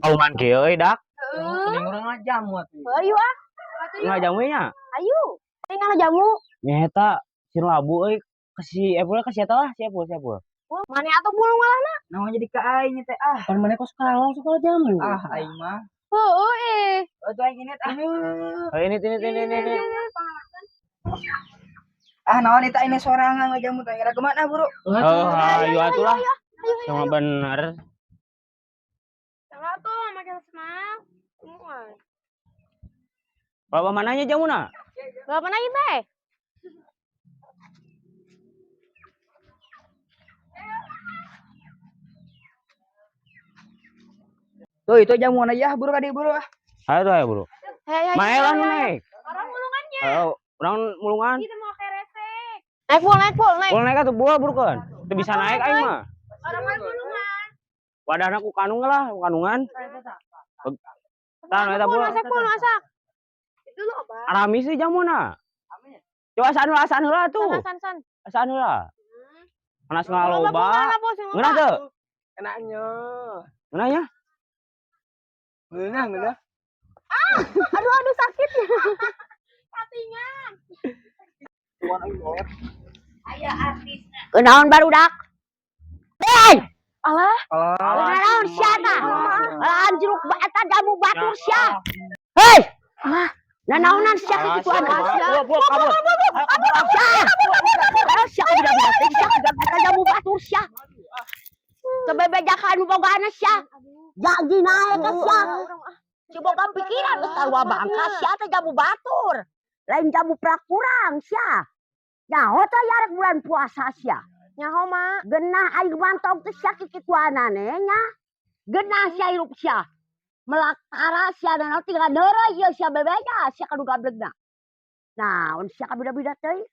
Kauman kieu euy, Dak. Heeh. Mending urang ngajamu atuh. Ayo ah. Ngajamu nya. Ayo. Tinggal jamu. Nya eta si labu euy, ke si Epul, ke si eta lah, si Epul, si Epul. Mana atuh bulung malah. Naon jadi ka aing teh ah. Pan maneh kos kalong suka jamu. Ah, aing mah. Heeh eh. Oh, tuh aing ini ah. Oh, ini ini ini ini ini. Ah, naon eta ini sorangan ngajamu teh kira kemana, Bro? Oh, ayo atuh lah. Sama bener. Sama tuh makin semangat. Bapak mananya jamuna? Bapak mana teh? Tuh, itu jamu aja, buru kadi buru ah. Ayo tuh, ayo bro. Hei, hei. Mae lah nu naik. Orang mulungannya. Oh, urang mulungan. Kita mau keresek. Naik pul, naik pul, naik. Bul naik atuh, bul burukeun. Teu bisa naik aing mah. Orang mau mulungan. Wadahna ku kanung lah, ku kanungan. Tah nu eta Pul, bul. masak pul, masak. Itu lo apa? Arami sih jamuna. Coba asaan heula, asaan heula tuh. San, san, san. Asaan heula. Panas Loba ngaloba. pul, sing Ngeunah teu? Enaknya. Ngeunah nya? Ngeunah, ngeunah. Aduh, aduh sakit. Katingan. Kenaon barudak? Hei, Alah, Alah. kenaon sia tah? Alah jeruk eta jamu batur sia. Hei. Nanaonan sia kikituan Bul, bul, kabur. sia. Alah sia budak-budak teh sia eta jamu batur sia. Kebebejakan nu bogana sia. Jadi naek ka sia. Si boga pikiran geus sarua bangka sia teh jamu batur. Lain jamu prak kurang sia. Nyaho teh yarek bulan puasa sia. Nyaho, Mak. Genah aing mantog teh sia kikituanane nya. Genah sia hirup sia. Melak tara sia dan tinggal deureuy ieu sia bebeja sia kanu gablegna. Naon sia kabida-bida teh?